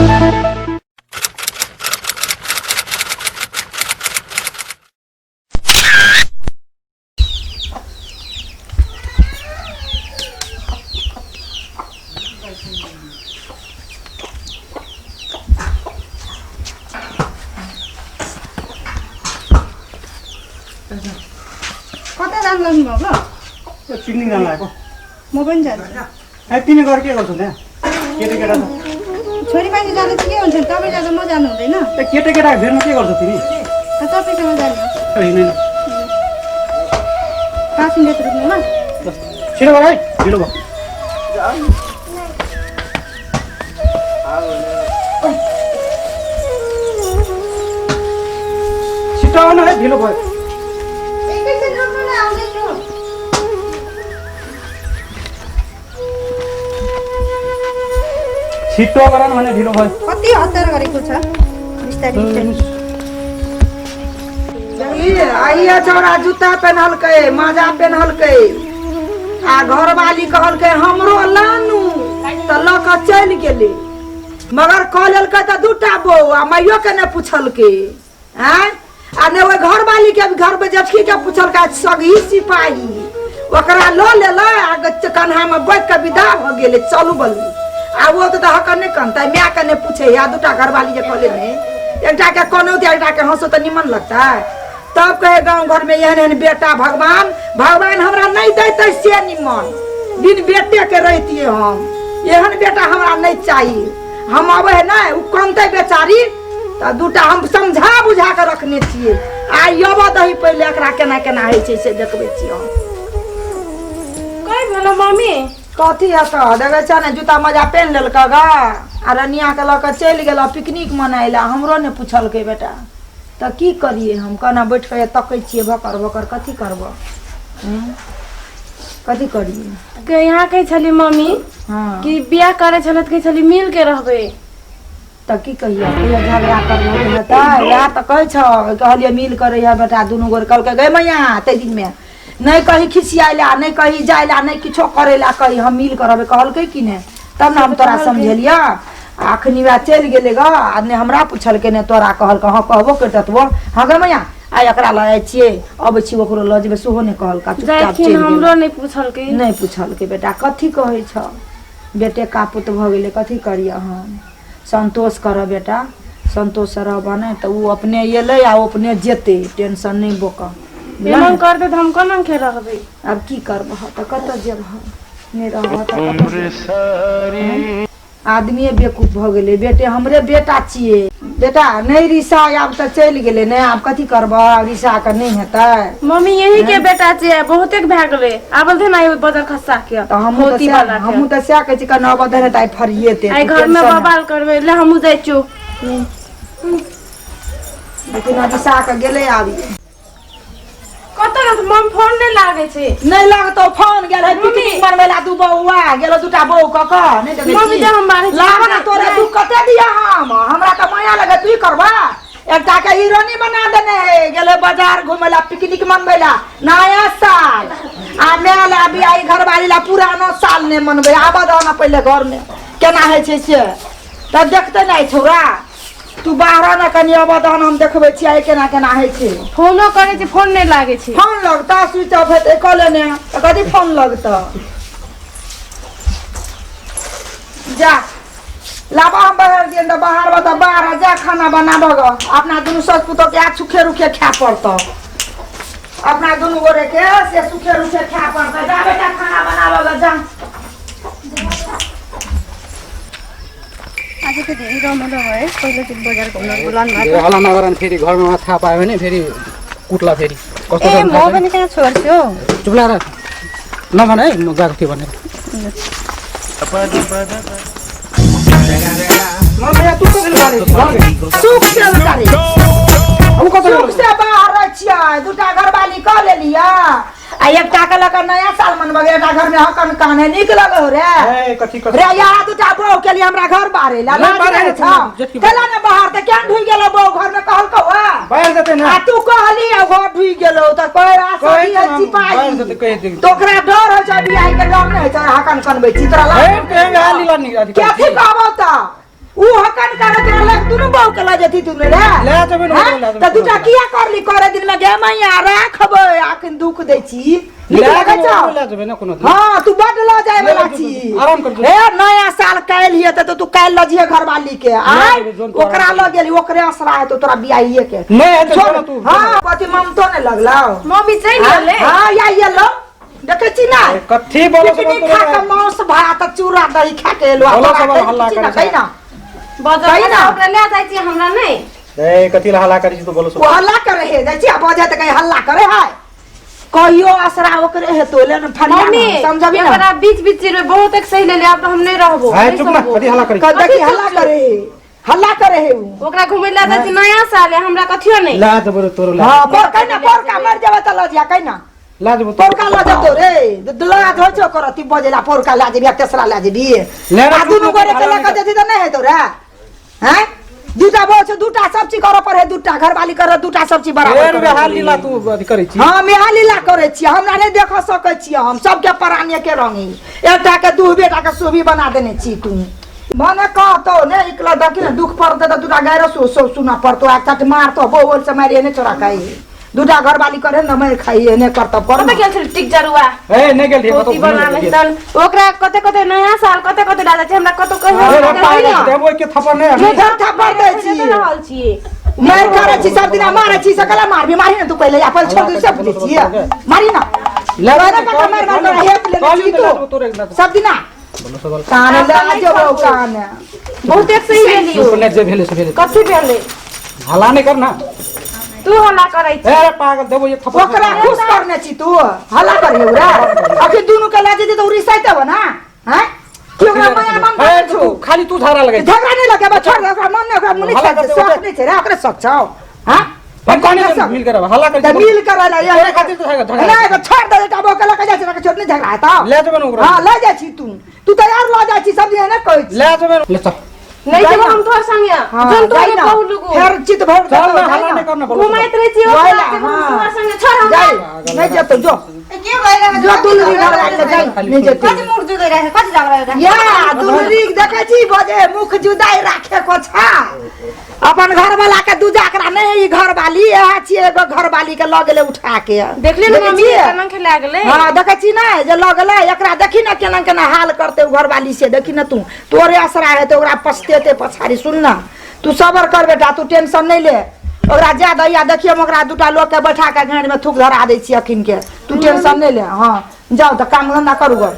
कता जानु लाग्नु भएको? पिकनिक जानु लागेको। म पनि जान्छु। ए तिमी गएर के गर्छौ त्यहाँ? केटा केटा त छोरी मान्छे जाँदा चाहिँ के हुन्छ? तपाईँ जाँदा म जानु हुँदैन। ए केटा केटा भिरमा के गर्छौ तिमी? तपाईँसँग जाने हो। हिँड्दैन। 5 मिनट रुक्नु ल। छिटो गर है, ढिलो भयो। छिटो आउनु है, ढिलो भयो। एकैछिन रुक्नु न, आउँदैछु। छिटो गर न भने ढिलो भयो। कति हतार गरेको छ, बिस्तारै बिस्तारै। आइया छौड़ा जूता पेन्हलकै, माजा पेन्हलकै, आ घरवाली कहलकै हमरो लानू, तऽ लऽ कऽ चलि गेलै। मगर कह लेलकै तऽ दूटा बहू, आ माइयो के नहि पुछलकै। आँय, आ नहि ओहि घरवाली के घर में जेठकी के पुछलकै, सगही सिपाही ओकरा लऽ लेलै आ कन्हा में बैठ कऽ विदा भऽ गेलै। चलू बल्ली। आ ओ तऽ हक नहि कनतै, माय के नहि पूछै। आ दूटा घरवाली जे कऽ लेने, एकटा के कनौ तऽ एकटा के हंसो तऽ निमन लगतै। तब कहे गाँव घर में एहन एहन बेटा भगवान भगवान हमरा नहीं देते से निमन, बिन बेटे के रहतिए हम, एहन बेटा हमरा नहीं चाहिए। हम अबै है नहीं, उ कनतै बेचारी। तऽ दूटा हम समझा बुझा के रखने छियै। आ अबऽ दही पहिले, एकरा केना केना होइ छै से देखबै छियै हम। कहि भेलो मम्मी? कथी हेतऽ, देखै छह ने जूता मोजा पेन्ह लेलकै ग, आ रनिया के लऽ कऽ चलि गेल पिकनिक मनाय लए, हमरो नहि पुछलकै बेटा। तऽ की करियै हम? केना बैठ कऽ तकै छियै भकर भकर, कथी करबऽ, कथी करियै? के यहाँ कहै छली मम्मी? हँ, कि बियाह करै छलै तऽ कहै छली मिल के रहबै। तऽ की कहियै, कहियो झगड़ा करबो तऽ हेतै? वएह तऽ कहै छह, कहलियै मिल कऽ रहियै बेटा दुनू गोरे। कहलकै गै मैया ताहि दिनमे नहि कही खिसियाइ लए, नहि कही जाइ लए, नहि किछो करै लए, कही हम मिल कऽ रहबै। कहलकै कि नहि? तब ने हम तोरा समझेलियऽ। आ अखनी वएह चलि गेलै ग, आ नहि हमरा पुछलकै नहि तोरा कहलकै। हँ, कहबो करितौ। हँ गै मैया, आइ एकरा लऽ जाइ छियै, अबै छी ओकरो लऽ जेबै, सेहो नहि कहलकै। चुपचाप जाइथिन चलि गेलै, हमरो नहि पुछलकै। नहि पुछलकै बेटा। कथी कहै छह, बेटे कापुत भऽ गेलै, कथी करियै हम? संतोष करऽ बेटा, संतोष रहबऽ ने तऽ ओ अपने एलै आ ओ अपने जेतै, टेंशन नहि बोकऽ। एना करतै तऽ हम कोना के रहबै? आब की करबह तऽ, कतऽ जेबह? नहि रहबह तऽ कतऽ जेबह? आदमिए बेकूफ भऽ गेलै। बेटे हमरे बेटा छियै बेटा, नहि रिसा। आब तऽ चलि गेलै ने, आब कथी करबह? रिसा कऽ नहि हेतै। मम्मी, यही के बेटा छियै, बहुतेक भए गेलै। आबल थे ना बदल खस्सा के तऽ हमहूँ तऽ धोती सएह वाला के। हमहूँ तऽ सएह कहै छी, कना बदल हेतै, आइ फरिएतै। आइ घर में बवाल करबै ले, हमहूँ जाइ छियौ। लेकिन रिसा कऽ गेलै आब ई। कतऽ रहत मम्मी? फोन नहि लागै छै। नहि लगतौ फोन? गेल है पिकनिक मनबै ला दू बौआ, गेलो दूटा बहू कऽ कऽ नहि देखै मम्मी, छी? जे हम बाहर छी। लाबऽ ने, तोरे दुख कते दिया हम, हमरा तऽ माया लगे। तू करबा एकटा के हीरोनी बना देने है, गेलै बाजार घुमै ला, पिकनिक मनबै ला नया साल, आ माय ला बियाही घरवाली ला पुरानो साल नहि मनबै। आबऽ दह ने पहिले, घर में केना होइ छै से तऽ देखतै ने छौड़ा। तू बाहर ने कनि, अबऽ तहन हम देखबै छियै आइ केना केना होइ छै। फोनो करै छै, फोन नहि लागै छै। फोन लगता? स्विच ऑफ हेतै कऽ लेने तऽ कथी फोन लगतऽ? जा लाबा, हम बाहर दियन तऽ बाहर बता, बाहर जा, खाना बनाबऽ ग। अपना दुनू सास पुतोह के आज सुखे रुखे खाय पड़तौ, अपना दुनू गोरे के से सुखे रुखे खाय पड़तौ। जा बेटा, खाना बनाबऽ ग, जा। आज त धेरै रमाइलो भयो है, पहिलोचोटि बजार घुम्न बोलाउनु भएको। धेरै हल्ला नगर, फेरि घरमा थाहा पायो भने फेरि कुट्ला फेरि। कस्तो ए छ म थाहा छैन। पनि कहाँ छोड्छु हौ। चुप लाएर नभन है, म गएको थिएँ भनेर। सुख से बेचारी ऊ कतऽ सुख से बाहर रहै छियै, दूटा घरवाली कऽ लेलियै आ एकटा के लऽ कऽ नया साल मनबऽ गेल, एकटा घर में हकन कान है, नीक लगो रे? ए, कथी कथी रे यार, दूटा बहू के लिए हमरा घर बाहरे ला नहि लाज बाहरे नहि नहि, छौ? जेठकी केला ने बाहर तऽ केहन ढुकि गेलो बहू घर में, कहलकौ हँ? बाहर जेतै ने। आ तू कहली आ घर ढुकि गेलो तऽ कहे आ कहै सखी है छी हम, सिपाही। बाहर जेतै कहि देबै। तऽ ओकरा डर होइ छै, बियाह के डर नहि होइ छै, हकन कनबै छी तोरा लाज ए, कहीं हाल लीला नहीं अथी कथी कहबौ तऽ? ऊ हकन करे तोरा लग दुनू बहू के लऽ जेती तू ने रे ले जेबै ने, हाँ? ले जेबै। तऽ दूटा किया करली करे दिन में गे मैया राखबै आखिन दुख दै छी नीक ले लगै जेबै, छौ ले जेबै ने कोनो दिन। हाँ तू बड लऽ जाय ले वाला जेबै, छी आराम कर जो। ए नया साल काल्हि हिये तऽ तू काल्हि लऽ जिहे घरवाली के आय जेबै, जोन तोरा ओकरा लऽ गेली ओकरे असरा हेतौ तोरा बियाहिए के नहि हेतै, छोड़ जो ना तू। हाँ कथी ममतो ने लगलौ मम्मी चलि गेलै हाँ या ये लो देखै छी ना कथी बोलो सब पिकनिक खा के मांस भात आ चूड़ा दही खा के एलो आ बोलो तोरा सब कहै हल्ला छी ना, करै छै। कही ना बजर कही ना। खसा ओकरा ले जाइ छी हमरा नहि ए कथी ला हल्ला करै छी तू बोलो सब ओ हल्ला करे हे जाइ छी आ बजे तऽ कहीं हल्ला करे है कहियो असरा ओकरे हेतो ले ने फरिया मम्मी ना, समझबी ना एकरा बीच बीच में बहुत एक सही ले ले आब हम नहीं रहबो हाय नहीं चुप ना सहबो। कथी हल्ला करै छी कह देखी हल्ला करे हे हल्ला करे हे उ ओकरा घुमै ला जाइ छी नया साल है हमरा कथियो नहीं ला जेबै रे तोरो ला हां पर कहि ना पर का मर जेबै तऽ लऽ जिया कहि ना ला जेबै पौरका लऽ जेतो रे लगा होइ छौ करती बजेला पौरका लए जेबी आ तेसरा लए जेबी ले आ दुनू गोरे के लऽ कऽ जेती तऽ नहि हेतौ रे हैं दूटा बो छौ दूटा सब चीज करऽ पड़े दूटा घरवाली करऽ दूटा सब चीज बराबर फेर करऽ बेहाल लीला तू अथी करै छी हँ मेहा लीला करै छियै हमरा नहि देख सकै छियै हम सबके प्राणी के रंगी एकटा के दू बेटा के सोभी बना देने छी तू भने कहतौ ने इकला देखी ने दुख पड़तै तऽ दूटा गायरो सु सुनऽ पड़तौ एक मारतौ बहु से मारि एने चोरा खाइ दूटा घरवाली करे न मारि खाइ एने करतब कर कतऽ गेल छलै टिक जरुआ ए नहि गेल रहियै कतौ धोती बना ले चल ओकरा कते कते नया साल कते कते डालै छै हमरा कतौ कहियो अरे रे नहि पागल कहियो। देबो के थप्पड़ नहि हनी। थर थप्पड़ दै छी रहल छियै मारि करै छी सब दिना मारै छी सकला मारबी मारी ने तू पहिले अपन छोड़ दे सब बुझै छियै मारी ना ले लड़े का मार मार कर हेप लेने छी तू सब दिना कान ले जेबो कान बहुते सही भेलियो चुप ने जे भेलै से भेलै कथी भेलै हल्ला नहि कर ना तू हल्ला करै छी ए पागल देबो एक थप्पड़ ओकरा खुश करने छी तू हल्ला करियो रे अखन दुनू के लए जेतै तऽ उ रिसाइते हो ना हैं कि ओकरा माया मन ए छौ तू खाली तू झाड़ा लगै छी। झगड़ा नहीं लगे छोड़ दे ओकरा मन नहीं ओकरा मुनि हल्ला छै करते शौक नहीं छै रे ओकरे शौक छौ हैं हम कहने से मिल कर हल्ला कर तऽ मिल कर ले तोरे खातिर तो झगड़ा नहीं तो छोड़ दे बेटा बोकला के जाइ छै ओकरा छोड़ नहीं झगड़ा हेतौ ले जेबै ने ओकरा हां ले जाइ छी तू तू तऽ यार लऽ जाइ छी सब दिन ने कहै छी ले जेबै ने। ले चल नहीं जाइ जेबो ना। हम तोहर संगे हाँ, जन जाइ तोहरे ना। बहु लुगु फेर चित भर चल देतौ, ना जाइ हल्ला ना। नहीं करना बोलो घुमाइत रहै छी जाइ ओकरा ना, जेबो हम हाँ। तोहर संगे छोड़ हमरा जाइ नहीं जेतौ जो के भइल रहे जो दुलरी घर लागले जाइ नहीं जेतौ कथी मुख जुदै रहे कथी झगड़ा रहे या दुलरी देखै छी बजे मुख जुदाई राखे को छा अपन घर वाला के दूजा एकरा नहीं ई घर वाली इएह छियै एगो घर वाली के लऽ गेलै उठा के देखली ने देखै मम्मी छियै? केना खेला गेलै हाँ देखै छी ने जे लऽ गेलै एकरा देखी ने केना केना हाल करतै ओ घरवाली से देखी ने तू तोरे असरा हेतै ओकरा पछतेतै पछाड़ी सुन ने तू सबर कर बेटा तू टेंशन नहि ले ओकरा जा दैया देखियो हम ओकरा दूटा लोग के बैठा के गाँड़ में थूक धरा दै छियै अखिन के तू टेंशन नहि ले हाँ जाउ तऽ काम धंधा करू गऽ